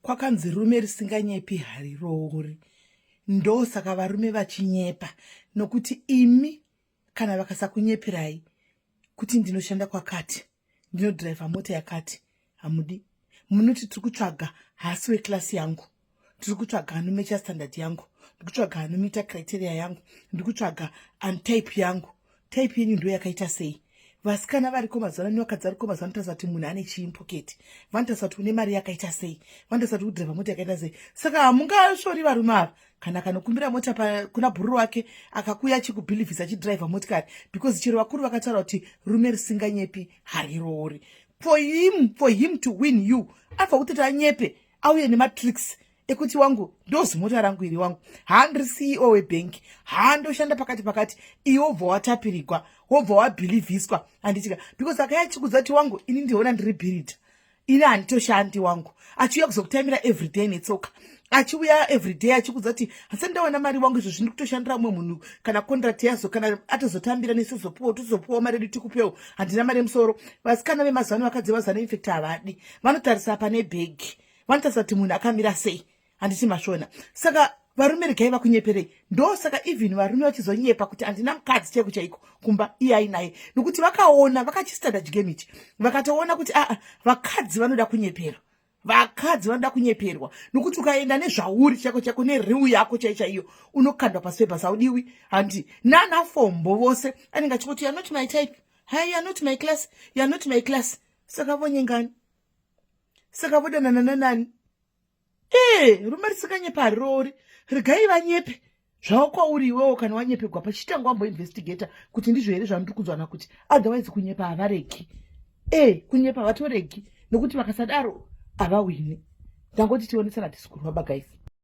Kwakanzi rume risinganyepi hariroori. Ndosaka varume vachinyepa nokuti imi kana vakasakunyeperai kuti ndinoshanda kwakati, ndinodhiraivha mota yakati, hamudi. Munoti tiri kutsvaga haasi weklasi yangu, tiri kutsvaga anomecha standard yangu, ndiri kutsvaga anomita criteria yangu, ndiri kutsvaga antype yangu. Type yenyu ndo yakaita sei? Vasikana variko mazuva ano nevakadzi variko mazuva anotarisa kuti munhu ane chii mupoketi, vanotarisa kuti une mari yakaita sei, vanotarisa kuti kudhiraivha mota yakaita sei. Saka hamungasvori varume ava kana akanokumbira mota kuna bhururu wake akakuya achikubhilivhisa achidhiraivha motikari, because chero vakuru vakataura kuti rume risinganyepi hariroori. For him to win you, abva kutoti anyepe, auye nematricks ekuti wangu ndozimota rangu iri, wangu handiri CEO webhenki, handoshanda pakati pakati. Iwe wobva watapirigwa, wobva wabhilivhiswa, handitika? Because akaya achikudza kuti wangu ini ndiona ndiri bhiridha, ini handitoshandi wangu, achiuya kuzokutamira everyday netsoka, achiuya everyday achikudza kuti hasati ndawana mari wangu, izvo zvindiri kutoshandira mumwe munhu, kana contract yazo kana atozotambira nesuzopuwa tozopuwa mari edu tikupewo, handina mari yemusoro. Vasikana vemazuva ano, vakadzi vemazuva ano, in fact havadi, vanotarisa pane bhegi, vanotarisa kuti munhu akamira sei, handiti mashona? Saka varume regai vakunyeperei. Ndosaka even varume vachizonyepa kuti handina mukadzi chaiko chaiko kumba, iye ainaye, nokuti vakaona vakachistanda chigame ichi, vakatoona kuti aa, vakadzi vanoda kunyepera, vakadzi vanoda kunyeperwa, nokuti ukaenda nezvauri chako chako neriu yako chai chaiyo, unokandwa pasi pebhasi, haudiwi, handi? Nana fombo vose anenge achingoti, "You are not my type, hai, you are not my class, you are not my class." Saka vonyengani? Saka vodanana nanani? Ee, rume risinganyepa hariroori. Regai vanyepe zvavo kwauri iwewo. Kana wanyepegwa, pachitanga wamboinvestigata kuti ndizvo here zvandiri kunzwana, kuti otherwise kunyepa havaregi. E, kunyepa havatoregi, nokuti vakasadaro havawini. Ndangoti tionesana tisikurwa, guys.